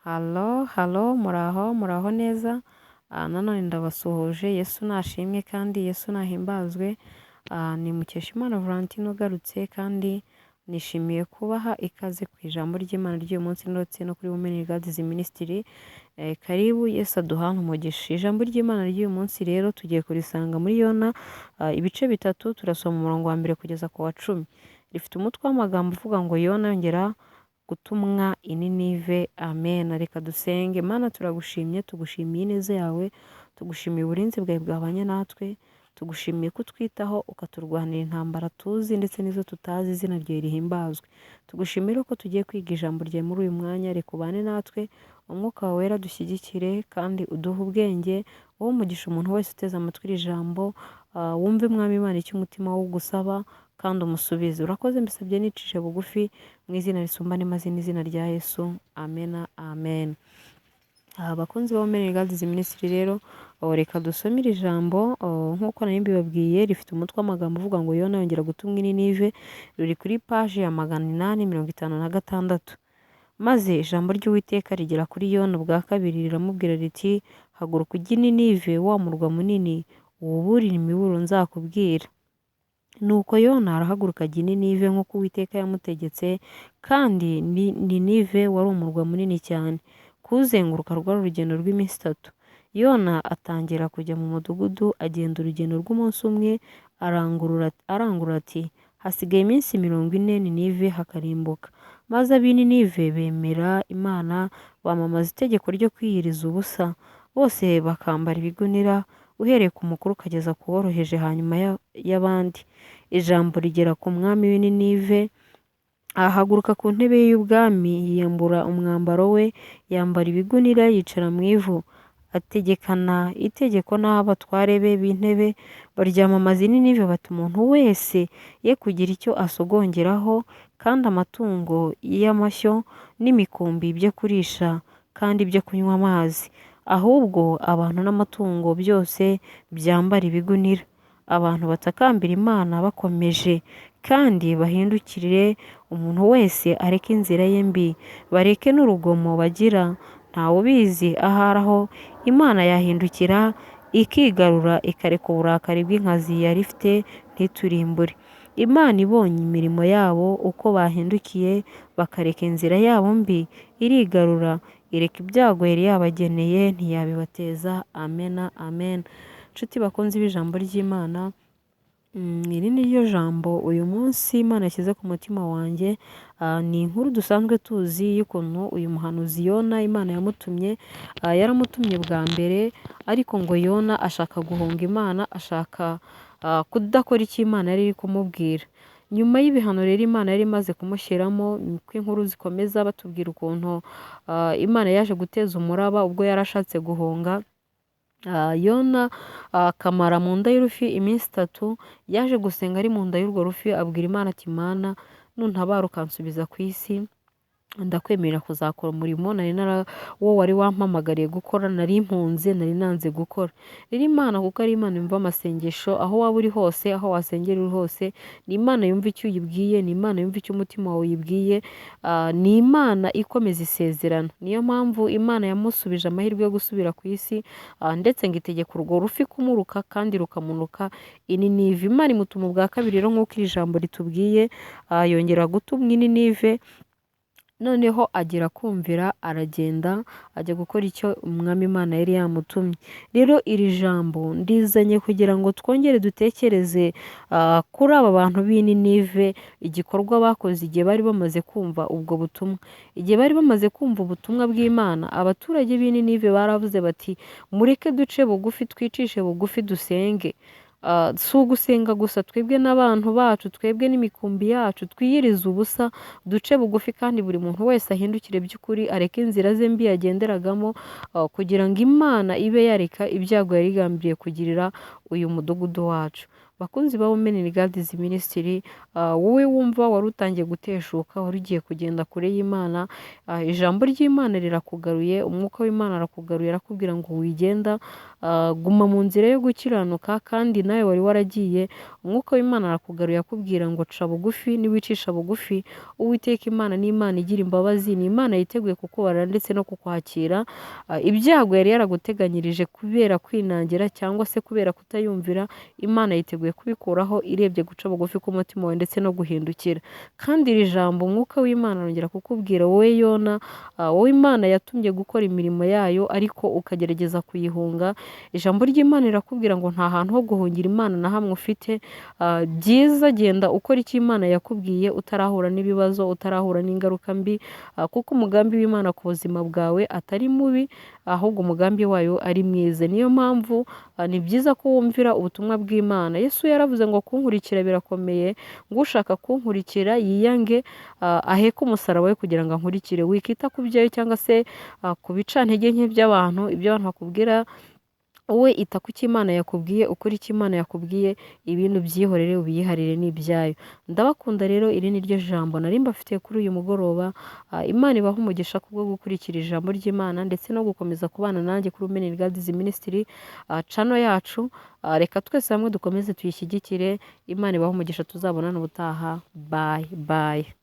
Halo, halo, muraho, muraho neza. Nanone ndabasuhuje, Yesu nashimwe kandi Yesu nahimbazwe. Ni Mukeshimana Valentine ugarutse kandi nishimiye kubaha ikaze ku ijambo ry'Imana ry'uyu munsi ndetse no kuri Women in God's Ministry. Karibu Yesu aduhane umugisha. Ijambo ry'Imana ry'uyu munsi rero tugiye kurisanga muri Yona, ibice 3, turasoma umurongo wa 1 kugeza ku wa 10. Rifite umutwe w'amagambo uvuga ngo Yona yongera gutumwa i Ninive. Amen. Reka dusenge. Mana, turagushimye, tugushimiye ineza yawe, tugushimiye uburinzi bwawe bwabanye natwe, tugushimiye ko utwitaho ukaturwanira intambara tuzi ndetse n'izo tutazi, izina ryawe rihimbazwe. Tugushimire ko tugiye kwiga ijambo ryawe muri uyu mwanya, reka ubane natwe, umwuka wawe wera dushyigikire kandi uduhe ubwenge, wowe umugisha umuntu wese uteze amatwi iri jambo, wumve Mwami Imana icyo umutima we ugusaba kandi umusubize. Urakoze, mbisabye nicishe bugufi mu izina risumba n'amazina, izina rya Yesu. Amena, amen. Abakunzi ba Women in God's Ministry rero, reka dusome iri jambo nk'uko nari mbibabwiye, rifite umutwe w'amagambo uvuga ngo Yona yongera gutumwa i Ninive, ruri kuri paji ya 856. Maze ijambo ry'Uwiteka rigera kuri Yona ubwa kabiri riramubwira riti, haguruka ujye i Ninive, wa murwa munini, uwuburire imiburo nzakubwira. Nuko Yona arahaguruka ajya i Ninive nk'uko Uwiteka yamutegetse, kandi Ninive wari umurwa munini cyane, kuwuzenguruka rwari urugendo rw'iminsi 3. Yona atangira kujya mu mudugudu, agenda urugendo rw'umunsi umwe, arangurura ati, hasigaye iminsi 40 Ninive hakarimbuka. Maze ab'i Ninive bemera Imana, bamamaza itegeko ryo kwiyiriza ubusa, bose bakambara ibigunira, uhereye ku mukuru ukageza ku woroheje hanyuma y'abandi. Ijambo rigera ku mwami w'i Ninive, ahaguruka ku ntebe ye y'ubwami, yiyambura umwambaro we, yambara ibigunira, yicara mu ivu. Ategekana itegeko n'abatware be b'intebe, baryamamaza i Ninive bati, umuntu wese ye kugira icyo asogongeraho, kandi amatungo y'amashyo n'imikumbi bye kurisha, kandi bye kunywa amazi, ahubwo abantu n'amatungo byose byambara ibigunira. Abantu batakambira Imana bakomeje, kandi bahindukirire, umuntu wese areke inzira ye mbi, bareke n'urugomo bagira. Ntawe ubizi, ahari aho Imana yahindukira ikigarura, ikareka uburakari bw'inkazi yari ifite ntiturimbure. Imana ibonye imirimo yabo uko bahindukiye bakareka inzira yabo mbi, irigarura, ireka ibyago yari yabageneye ntiyabibateza. Amena, amen. Nshuti bakunzi b'ijambo ry'Imana, iri ni ryo jambo uyu munsi Imana yashyize ku mutima wanjye. Ni inkuru dusanzwe tuzi y'ukuntu uyu muhanuzi Yona Imana yamutumye, yaramutumye bwa mbere, ariko ngo Yona ashaka guhunga Imana, ashaka kudakora icyo Imana yari iri kumubwira. Nyuma y'ibihano rero Imana yari imaze kumushyiramo, uko inkuru zikomeza batubwira ukuntu Imana yaje guteza umuraba ubwo yarashatse guhunga. Yona akamara mu nda y'urufi iminsi 3, yaje gusenga ari mu nda y'urwo rufi, abwira Imana ati, Mana nuntabara ukansubiza ku isi, ndakwemerera kuzakora umurimo nari nara wo wari wampamagariye gukora, nari impunze, nari nanze gukora. Rero Imana kuko ari Imana yumva amasengesho, aho waba uri hose, aho wasengera uri hose, ni Imana yumva icyo uyibwiye, ni Imana yumva icyo umutima wawe uyibwiye, ni Imana ikomeza isezerano. Niyo mpamvu Imana yamusubije amahirwe yo gusubira ku isi, ndetse ngo itegeka urwo rufi kumuruka kandi rukamunuka i Ninive. Imana imutuma ubwa kabiri rero nk'uko iri jambo ritubwiye, yongera gutumwa i Ninive, noneho agera kumvira, aragenda ajya gukora icyo umwami Imana yari yamutumye. Rero iri jambo ndizanye kugira ngo twongere dutekereze kuri aba bantu b'i Ninive, igikorwa bakoze igihe bari bamaze kumva ubwo butumwa. Igihe bari bamaze kumva ubutumwa bw'Imana, abaturage b'i Ninive baravuze bati, mureke duce bugufi, twicishe bugufi, dusenge. Si ugusenga gusa, twebwe n'abantu bacu, twebwe n'imikumbi yacu, twiyirize ubusa, duce bugufi, kandi buri muntu wese ahindukire by'ukuri, areke inzira ze mbi yagenderagamo, kugira ngo Imana ibe yareka ibyago yari igambiriye kugirira uyu mudugudu wacu. Bakunzi ba Women in God's Ministry, wowe wumva wari utangiye guteshuka, wari ugiye kugenda kure y'Imana, ijambo ry'Imana rirakugaruye, umwuka w'Imana arakugaruye, arakubwira ngo wigenda, guma mu nzira yo gukiranuka, kandi nawe wari waragiye, umwuka w'Imana arakugaruye akubwira ngo ca bugufi, niwicisha bugufi, Uwiteka Imana ni Imana igira imbabazi, ni Imana yiteguye kukubarira ndetse no kukwakira. Ibyago yari yaraguteganyirije kubera kwinangira cyangwa se kubera kutayumvira, Imana yiteguye kubikuraho irebye guca bugufi k'umutima wawe ndetse no guhindukira. Kandi iri jambo umwuka w'Imana arongera kukubwira wowe Yona, wowe Imana yatumye gukora imirimo yayo ariko ukagerageza kuyihunga, ijambo ry'Imana rirakubwira ngo nta hantu ho guhungira Imana na hamwe ufite, byiza genda ukora icyo Imana yakubwiye utarahura n'ibibazo, utarahura n'ingaruka mbi, kuko umugambi w'Imana ku buzima bwawe atari mubi, ahubwo umugambi wayo ari mwiza. Niyo mpamvu ni byiza ko wumvira ubutumwa bw'Imana. Yesu yaravuze ngo kunkurikira birakomeye, ngo ushaka kunkurikira yiyange, aheke umusaraba we kugira ngo ankurikire. Wikita ku byayo cyangwa se ku bicantege nke by'abantu, ibyo abantu bakubwira, wowe ita ku cyo Imana yakubwiye, ukore icyo Imana yakubwiye, ibintu byihorere ubiyiharire ni ibyayo. Ndabakunda rero, iri ni ryo jambo nari mbafitiye kuri uyu mugoroba. Imana ibahe umugisha kubwo gukurikira ijambo ry'Imana ndetse no gukomeza kubana nanjye kuri Women in God's Ministry, channel yacu. Reka twese hamwe dukomeze tuyishyigikire. Imana ibahe umugisha, tuzabonane ubutaha. Bye bye.